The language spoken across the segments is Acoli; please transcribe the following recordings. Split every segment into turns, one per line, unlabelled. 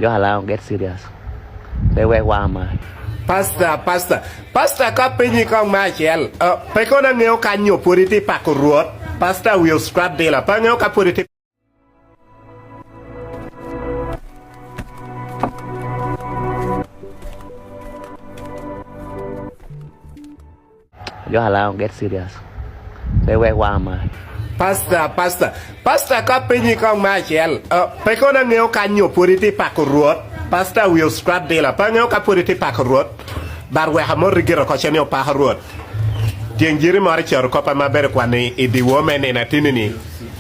Johalango get serious. Pe wek war mar.
Pastor, pastor, pastor ka penyi kong me acel, uh, pe kono angeyo ka nyo pwod itye pako Rwot, pastor will scrap dealer, pe angeyo ka pwod itye.
Johalango get serious. Pe wek war mar.
Pastor, pastor, pastor ka penyi kong me acel, uh, pe kono angeyo ka nyo pwod itye pako Rwot, pastor will scrap dealer, pe angeyo ka pwod itye pako Rwot, but wek amoti gire oko ce ni opako Rwot. Tyeng jiri moro i caro kop ma abedo kwano i dyewor me nino atini-ni,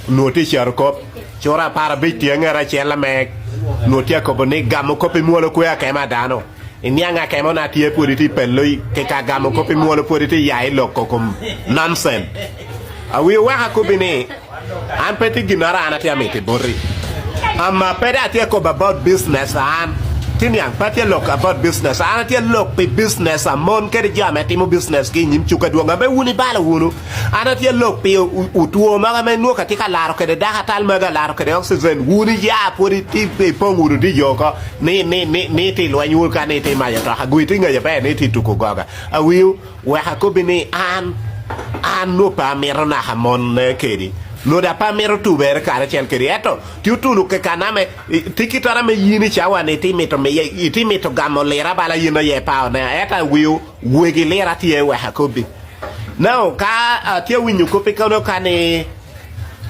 onongo tye i caro kop, cura aparabic tye angete acel ame onongo tye akobo ni gamo kop i mwolo kwe akema dano. Iniang akemo na tye pwod itye pello ki ka gamo kop i mwolo pwod itye ya i loko kom nonsen. Awi oweko akobi ni an pe tye ginoro an atye amiti boti. Ama pe dong atye akobo about business an tye niang pe atye lok about business an atye lok pi business a mon kede jo ame timo business ki inyim cuka dwong ame wun ibalo wunu. An atye lok pi otwo mogo ame nwo ka tye ka laro kede dako atal magi alaro kede oxygen wun iya pwod ipong wunu di yo oko ni ni ni ni iti lweny wun ka ni iti mayo toka gwi ti ngeyo ber ni iti tuku goga awiu wek akobi ni an an nwo pe amito naka mon ne kedi nwo da pe amito tubere karacel kedi ento ti otulu kekana me ti kitara me yin i cawa ni iti mito miye iti mito gamo lira bala yin aye pao ne ento awiu wegi lira tye wek akobi Now ka atye winyo kopi kono ka ni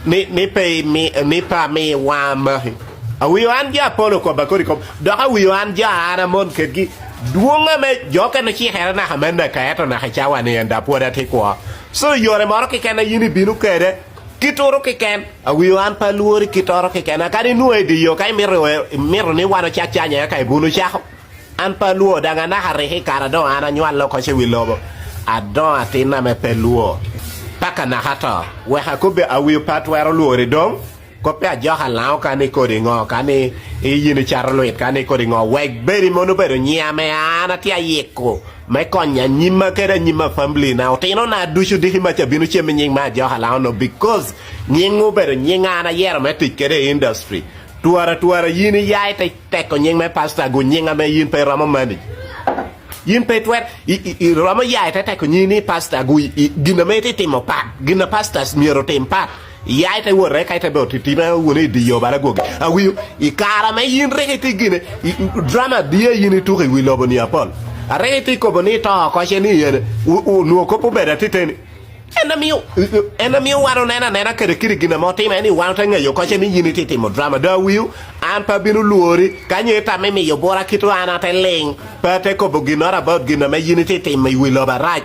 ni ni pe imi ni pe ami wanga maki. Awiyo an jo Apolo koba kodi kop dok awiyo an jo an amon kedgi dwonga me jo kene cikere naka me neka ento naka i cawa ni enda pwod atye kwo. So yore moro keken a in ibino kede kituro kiken awiyo an pe alwori kitoro kiken akadi inwongo i di yo ka imito imito ni wan ocak canya eka ibunu cako. An pe alwor dang anaka rik i kare adongo an anywal okoc i wi lobo adongo atinna me pe lwor paka naka to wek akobbe awiyo pe atwero lwori dong koppe ajoka lango ka ni kodi ngo ka ni in icato lwit ka ni kodi ngo wek bedi mono obedo nyiya me an atye ayiko me konyo anyimma kede anyimma family na otino na ducu diki maca bino cem i nying me ajoka lango no because nying obedo nying an ayero me tic kede i industry twara twara yin iya ite Teko nying me pastor gu nyinga me yin pe iromo manage. Yin pe itwer iromo ya ite teko nying ni pastor gu gina me iti timo pat gina pastors myero otim pat ya ite wote ka ite be otitime wunu i diyo bala gwogi awiyo i kara me yin rek iti gine drama diye yin ituko i wi lobo ni apol arek iti kobo ni ito koce ni yene onwo kop obedo atiteni En amiyo en amiyo wan oneno anena kede kidi gin ame otime ni wan ote ngeyo koce ni yin iti timo drama do awiu an pe abino lwori ka nyo itame miyo bura kit an ate ling pe ate kobo ginoro about gin ame yin iti timo i wi lobo arac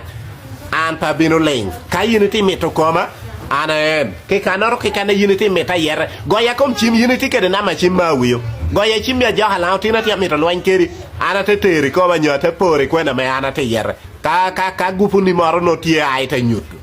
an pe abino ling ka yin iti mito koma an aen ki kanoro kikene yin iti mita yete goya kom cim yin iti kede namba cim ma awiu goya cim mi ajoka lango tin ati amito lweny kedi an ate teri koma nyo ate pori kwena me an ate yete Ka, ka, ka gupuni moro nongo tye a ite nyuto.